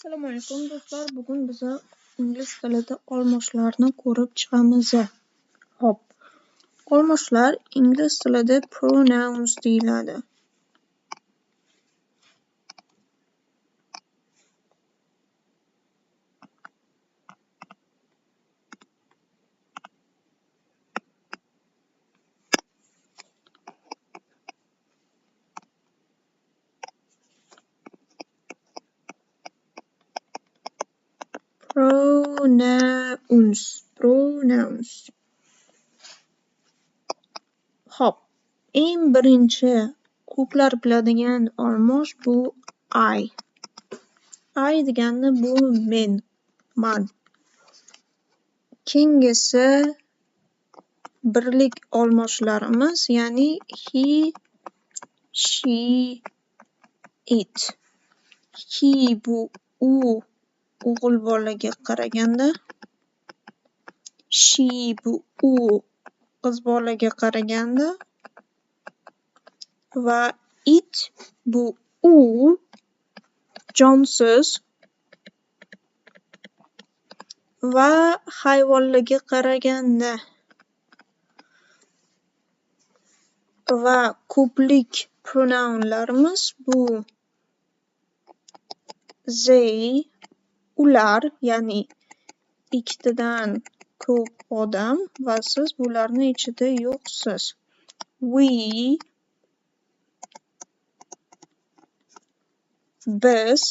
Assalomu alaykum do'stlar. Bugun biz ingliz tilida olmoshlarni ko'rib chiqamiz. Xo'p, olmoshlar ingliz tilida pronouns deyiladi. Pronouns, pronouns. Xo'p, eng birinchi ko'plar biladigan olmosh bu I. I degani bu men, man. Keyingisi birlik olmoshlarimiz, ya'ni he, she, it. He bu u o'g'il bolaga qaraganda, she bu u qiz bolaga qaraganda va it bu u jonsiz va hayvonlarga qaraganda va ko'plik pronounlarimiz bu they ular, ya'ni ikkitadan ko'p odam va siz bularni ichida yo'qsiz. We biz,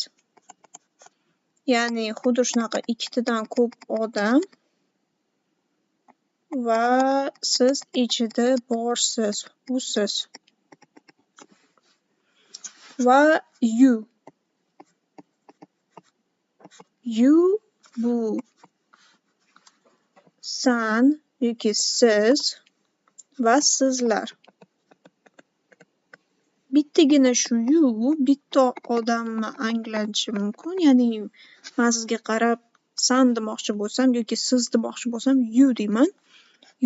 ya'ni xuddi shunaqa ikkitadan ko'p odam va siz ichida borsiz, usiz. Va you. You bu san yoki siz va sizlar. Bittagina shu you bitta odamni anglatishi mumkin, ya'ni man sizga qarab san demoqchi bo'lsam yoki siz demoqchi bo'lsam you deyman.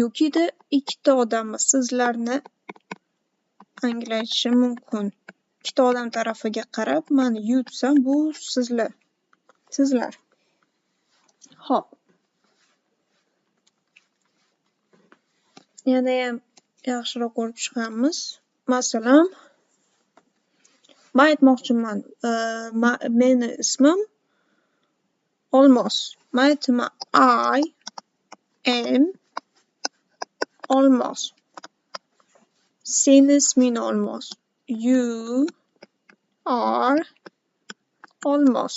Yokida ikkita odamni sizlarni anglatishi mumkin. Ikkita odam tarafiga qarab man you desam bu sizlar, sizlar. Xo'p. Yanayam yaxshiroq ko'rib chiqamiz. Masalan, man aytmoqchiman, meni ismim Olmos. Man aytaman I am Olmos. Seni isming Olmos. You are Olmos.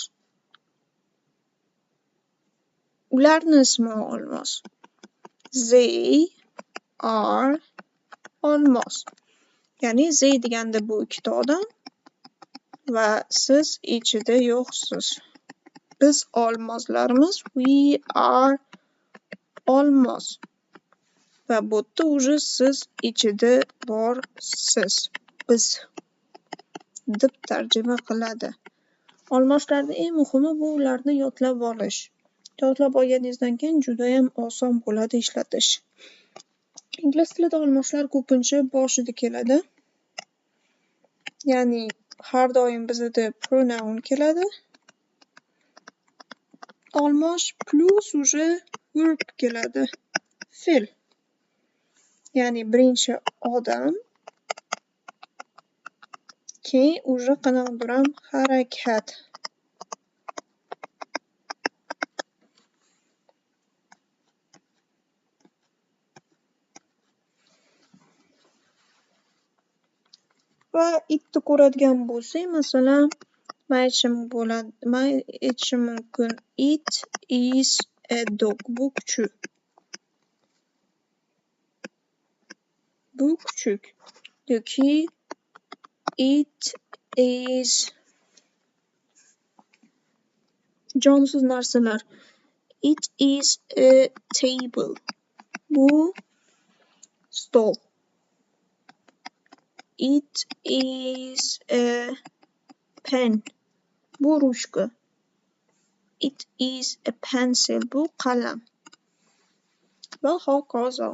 Ularni ismi Olmos. They are Olmos. Ya'ni they deganda bu ikkita odam va siz ichida yo'qsiz. Biz olmoslarmiz. We are Olmos. Va bu yerda уже siz ichida borsiz. Biz deb tarjima qiladi. Olmoshlarni eng muhimi bu ularni yodlab olish. Yodlab olganingizdan keyin judayam oson bo'ladi ishlatish. Ingliz tilida olmoshlar ko'pincha boshida keladi. Ya'ni har doim bizada pronoun keladi. Olmosh plus уже verb keladi. Fe'l. Ya'ni birinchi odam, keyin уже qanaqadir ham harakat. Va itni ko'radigan bo'lsak, masalan, man aytishim bo'ladi, man aytishim mumkin it is a dog. Bu kuchuk. Bu kuchuk yoki it is jonsiz narsalar. It is a table. Bu stol. It is a pen. Bu ruchka. It is a pencil. Bu qalam. Va hokazo.